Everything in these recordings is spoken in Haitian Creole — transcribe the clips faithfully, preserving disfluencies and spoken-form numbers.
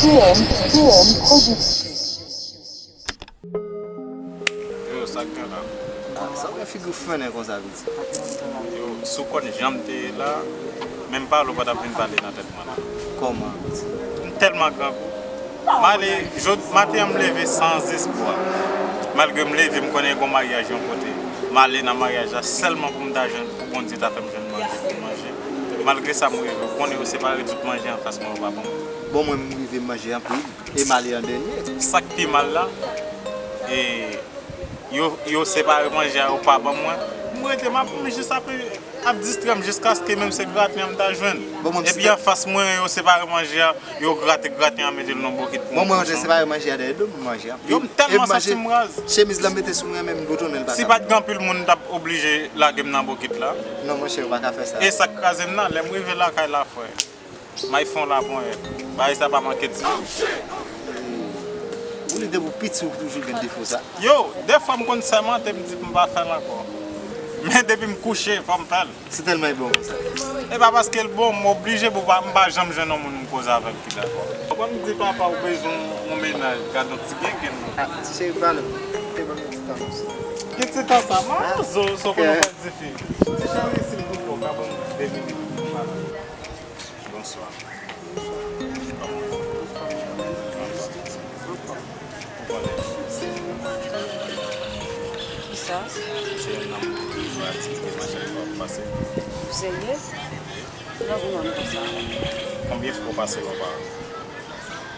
T M, T M Production. Yo, sa k gen la? Ah, sa w gen figi w fennen konsa, piti? Yo, si w konn jan m te ye la, menm pale w pa t ap vin pale nan tèt mwen la. Kòman, piti? M tèlman grangou. M ale, jodi maten an m leve san espwa. Malgre m leve, m konnen gen yon maryaj yon kote. M ale nan maryaj la sèlman pou m ta jwenn, pou Bondye ta fè m jwenn manje pou m manje. Malgre sa, m rive, ou konnen yo separe tout manje an fas mwen, yo pa ban m. Bon, mwen, m rive, m manje anpil. E m ale an dènye. Sa k pi mal la, e yo, yo separe manje a, yo pa ban mwen. M rete, m ap, m jis ap, ap distrè m jiskaske menm se graten an m ta jwenn. Bon, mwen, epi anfas mwen, yo separe manje a, yo grate graten an, mete l nan bokit pou mwen. Bon, mwen, manje, separe manje a dèyè do m, manje a. Yo, m tèlman santi m raz. Chemiz la m mete sou mwen an, menm boutonnen l pa ka. Si pa t gen anpil moun, m t ap oblije lage m nan bokit la. Non, monchè, ou pa ka fè sa. E sa k kraze m nan, lè m rive lakay la, frè. M al fè yon laponyèt. Bagay sa pa manke di. Ou li depi w piti ou toujou gen defo sa? Yo, defwa m konn sèmante, m di m pa fè l ankò. Men depi m kouche, fò m fè l. Se tèlman e bon konsa. E pa paske l bon, m oblije pou pa, m pa janm jwenn yon moun m koze avè l ki dakò. Ou konn m di papa ou bezwen yon mennaj, gad yon ti gengenn. Ah, ti cheri, pale m. Te ban m yon ti tan konsa. Ki ti tan sa? Mawozo, sa w konn fè difi. Ti cheri, silvouplè, w ka ban m de minit pou m pale avè w? Bonswa. Kòman w ye? Ou konnen, se yon nonm ki toujou aktif, se yon nonm ki toujou aktif, ke machin yo ap pase. Ou serye? Wi. Kijan w konn konsa? Konbyen fwa w pase la w pa?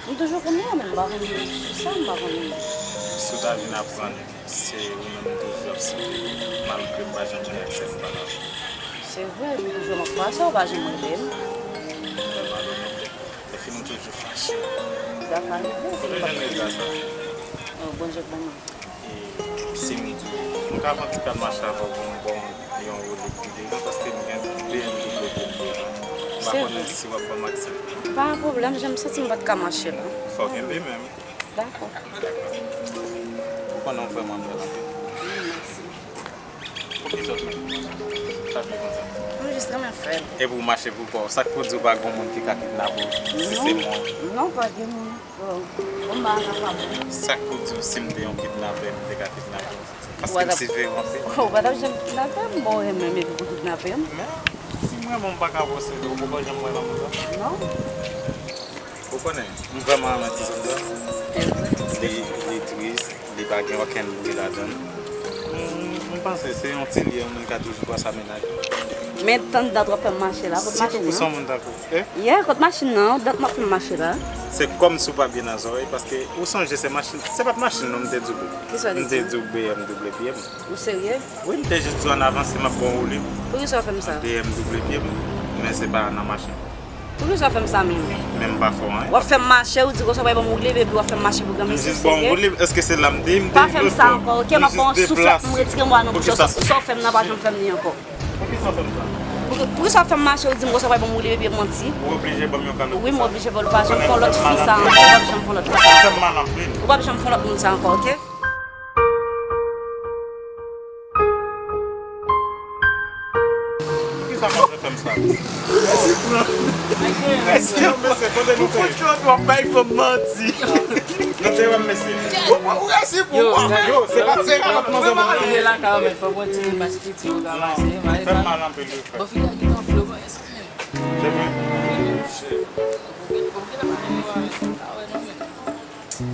M toujou konn la, men m pa konn sou sa, m pa konn. Si w ta vin aprann Se ou menm m toujou ap site, malgre m pa janm gen aksè m pa la. Se vre, m toujou ap pase, ou pa janm rele m. Mwen malonèt, epi nou toujou fache. Sa ka rive. Kote w jwenn rega sa? Oh, Bondye k ban mwen. E si m di w, m ka pran ti kal mache avè w pou m ba w yon woule pi devan, paske m gen B M W pou m devan. M pa konnen si w ap ban m aksè. Pa gen pwoblèm, jan m santi m pa t ka mache la. Fò w kenbe men m. Dakò. Ou konnen w vrèman bèl anpil. Wi, mèsi. Poukisa w toujou konsa? Sa vle konsa? M jis renmen fè l. Epi w mache pou kò w. Sa k pou di w pa gen moun ki ka kidnape w si se mwen? Non, pa gen moun. Bon, m pa kapab. Sa k pou di w si m te yon kidnapè, m te ka kidnape w? Paske m siveye w anpil. Ou pa t ap janm kidnape m, bon, ou renmen m epi pou kidnape m. Men, si m renmen w, m pa ka posede w, ou poko janm wè lanmou sa? Non. Ou konnen, m vrèman renmen ti zòn sa. Li, li tris, li pa gen okenn bri ladan l. M, m panse se yon ti lye yon moun ka toujou pran sa mennaj. Men tann dat w ap fè m mache la, kot machin nan? Sitou pou se yon moun tankou w, eh? Yeah, kot machin nan? Dat m ap fè m mache la. Se kòmsi w pa byen nan zòrèy, paske ou sonje se machin, se pa t machin non m te double. Kisa w te di? M te di w B M W pye m. Ou serye? Wi, m te jis di w ann avanse, m ap ba w woule. Poukisa w fè m sa? B M W pye m, men se pa nan machin. Poukisa w fè m sa menm? Men m pa fè w anyen. W ap fè m mache, ou di konsa w pral ban m woule, epi w ap fè m mache pou granmesi, ou serye? M jis ba w woule, èske se la m te ye, m te ye lòt bò? Pa fè m sa ankò, oke? M ap ba w yon souf la pou m retire mwa nan bouch ou. Sa w fè m nan pa janm fè m li ankò. Poukisa w fè m sa? Poukisa w fè m mache, ou di m konsa w pral ban m woule, epi w ap manti? Ou oblije ban m yon kalòt pou sa. Wi, m oblije ba w l, ou pa janm fè yon lòt fi sa ankò, ou p ap janm fè yon lòt fi sa. Ou fè m mal anpil. Ou p ap janm fè yon lòt moun sa ankò, oke? Poukisa w ap fè m sa? Èske, èske, mesye, kote nou te ye? Pou fout w ap bay fanm manti. Nou te wè m, mesye. Ou, ou resi pou mwen. Yo, se pa ti kalòt manzè mwen. Mwen lakay ou, men fò w pran ti mas piti ou ka pase. Fè m mal anpil, wi, frè. Bon, fi a ki nan flo, mwen, èske. Se vre?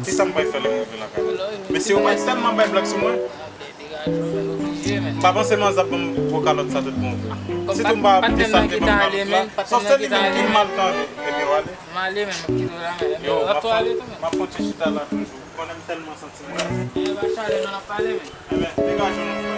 Kisa m pral fè lè m rive lakay la? Mesye, ou pral tèlman bay blag sou mwen. M pa panse manzè ap ban m gwo kalòt sa tout bon vre. Sitou m pa ap di sa te ban m kalòt la. Sa w se li menm ki mal tande. Epi w ale. M ale, men m ap kite w la, men. Yo, m ap fè, m ap fè yon ti chita la toujou. Ou konnen m tèlman santi m raz. Enben, degaje w non.